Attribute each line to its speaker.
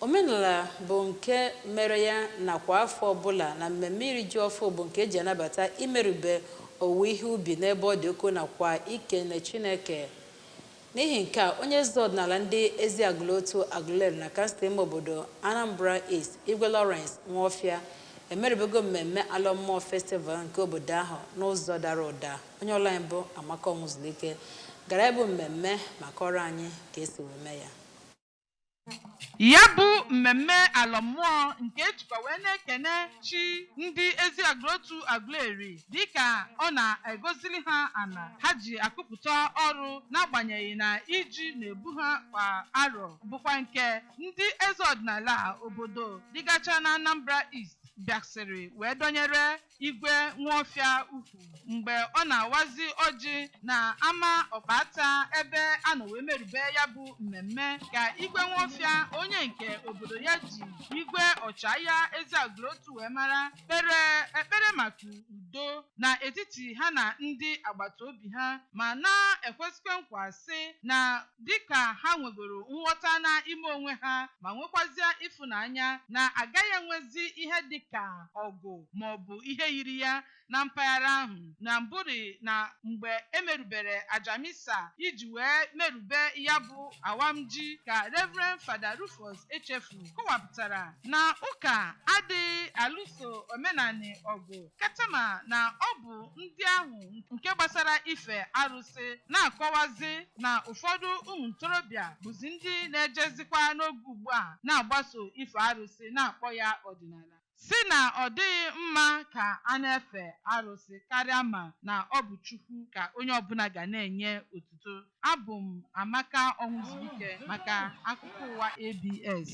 Speaker 1: Omenala bụ nke mere ya na kwa afọ ọbụla na mmemme iri ji ọfụ bụ nke eji anabata imerube owuwe ihe ubi n'ebe ọ dị ukwuu nakwa ikene Chineke. N'ihi nke a, onye eze ọdịnala ndị Eziagụlụotu Aguleri na kansụl ime obodo Anambra East, Igwe Lawrence Nwofia, emerubego mmemme Alọmmụọ Festival nke obodo ahụ n'ụzọ dara ụda. Onye ọrụ anyị bụ Amaka Ọnwụzulike gara ya bụ mmemme ma kọọrọ anyị ka esi wee mee ya.
Speaker 2: Ya bụ mmemme alọmmụọ nke ejikwa wee na-ekene chi ndị Eziagụlụotu Aguleri dịka ọ na-egozili ha ana ha ji akụpụta ọrụ n'agbanyeghị na iji na-ebu ha kwa arọ, bụkwa nke ndị eze ọdịnala obodo dịgacha na Anambra East bịasịrị wee dọnyere Igwe Nwofia ukwu mgbe ọ na-awazi ọjị na ama Ọkpata ebe a nọ wee merube ya bụ mmemme, ka Igwe Nwofia, onye nke obodo ya ji Igwe Ọchịagha Eziagụlụotu wee mara, kpere ekpere maka udo n'etiti ha na ndị agbata obi ha, ma na-ekwesịkwa nkwa sị na dịka ha nwegoro nghọta n'ime onwe ha ma nwekwazie ịfụnanya, na agaghị enwezi ihe dịka ọgụ maọbụ ihe yiri ya na mpaghara ahụ. Na mbụri na mgbe emerubere aja misa iji wee merube ya bụ awamji, ka Reverend Fada Rufus Echefu kọwapụtara na ụka adịghị alụso omenani ọgụ, katama na ọ bụ ndị ahụ nke gbasara ife arụsị, na-akọwazi na ụfọdụ ụmụ ntorobịa bụzi ndị na-ejezikwa n'oge ugbu a na-agbaso ife arụsị na-akpọ ya ọdịnala, si na ọ dịghị mma ka a na-efe arụsị, karịa ma na ọ bụ Chukwu ka onye ọbụla ga na-enye otuto. Abụ m Amaka Ọnwụzurike maka akụkọ ụwa ABS.